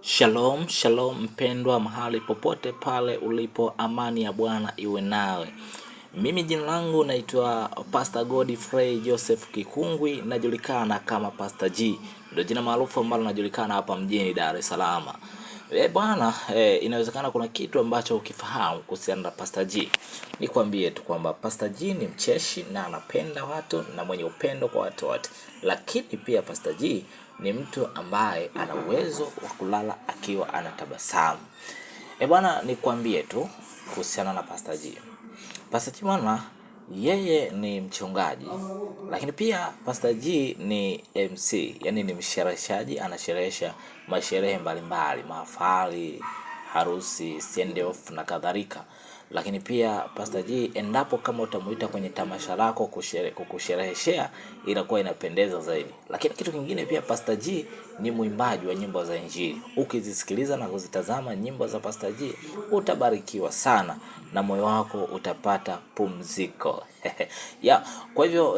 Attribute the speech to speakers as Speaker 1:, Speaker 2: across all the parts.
Speaker 1: Shalom, shalom mpendwa, mahali popote pale ulipo, amani ya Bwana iwe nawe. Mimi jina langu naitwa Pastor Godfrey Joseph Kikungwi, najulikana kama Pastor G, ndio jina maarufu ambalo najulikana hapa mjini Dar es Salaam. E bwana, inawezekana kuna kitu ambacho ukifahamu kuhusiana na Pastor G. Nikwambie tu kwamba Pastor G ni mcheshi na anapenda watu na mwenye upendo kwa watu wote, lakini pia Pastor G ni mtu ambaye ana uwezo wa kulala akiwa anatabasamu. E bwana, nikwambie tu kuhusiana na Pastor G. Pastor G bwana, yeye ni mchungaji, lakini pia Pastor G ni MC, yani ni mshereheshaji, anasherehesha masherehe mbalimbali, mahafali, harusi, send off na kadhalika. Lakini pia Pastor G, endapo kama utamuita kwenye tamasha lako kukushereheshea, inakuwa inapendeza zaidi. Lakini kitu kingine pia, Pastor G ni mwimbaji wa nyimbo za Injili. Ukizisikiliza na kuzitazama nyimbo za Pastor G utabarikiwa sana na moyo wako utapata pumziko. Ya, kwa hivyo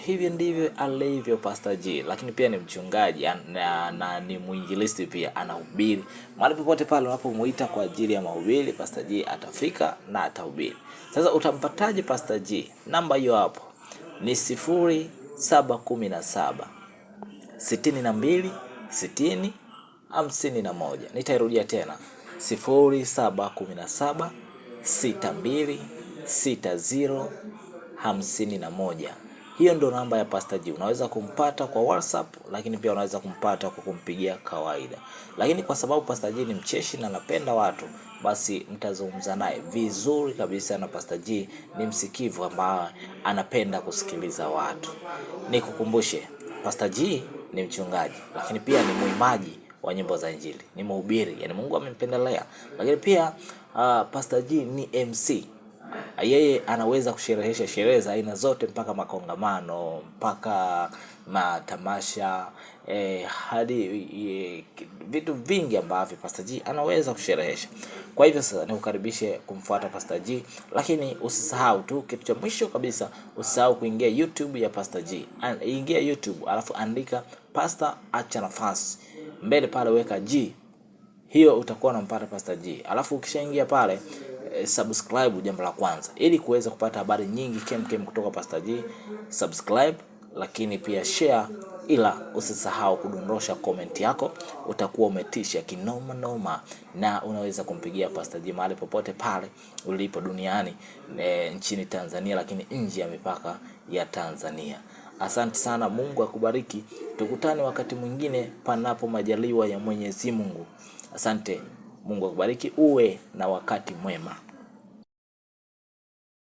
Speaker 1: hivi ndivyo alivyo Pastor G. Lakini pia ni mchungaji na ni mwinjilisti pia, anahubiri mahali popote pale unapomuita kwa ajili ya mahubiri, Pastor G atafika na atahubiri. Sasa utampataje Pastor G? Namba hiyo hapo ni 0717 62 60 51. Nitairudia tena 0717 62 60 51. Hiyo ndo namba ya Pastor G. Unaweza kumpata kwa WhatsApp, lakini pia unaweza kumpata kwa kumpigia kawaida. Lakini kwa sababu Pastor G ni mcheshi na anapenda watu, basi mtazungumza naye vizuri kabisa, na Pastor G ni msikivu ambaye anapenda kusikiliza watu. Nikukumbushe, Pastor G ni mchungaji, lakini pia ni mwimbaji wa nyimbo za Injili, ni mhubiri, yani Mungu amempendelea. Lakini pia Pastor G ni MC. Yeye anaweza kusherehesha sherehe za aina zote mpaka makongamano, mpaka matamasha, hadi vitu vingi ambavyo Pastor G anaweza kusherehesha. Kwa hivyo sasa nikukaribishe kumfuata Pastor G, lakini usisahau tu kitu cha mwisho kabisa, usisahau kuingia YouTube ya Pastor G. Ingia YouTube alafu andika Pastor acha nafasi mbele pale, weka G, hiyo utakuwa unampata Pastor G. Alafu ukishaingia pale subscribe, jambo la kwanza, ili kuweza kupata habari nyingi kem kutoka Pastor G. Subscribe, lakini pia share, ila usisahau kudondosha comment yako, utakuwa umetisha kinoma noma, na unaweza kumpigia Pastor G mahali popote pale ulipo duniani, nchini Tanzania, lakini nje ya mipaka ya Tanzania. Asante sana, Mungu akubariki. Tukutane wakati mwingine panapo majaliwa ya Mwenyezi Mungu. Asante, Mungu akubariki, uwe na wakati mwema.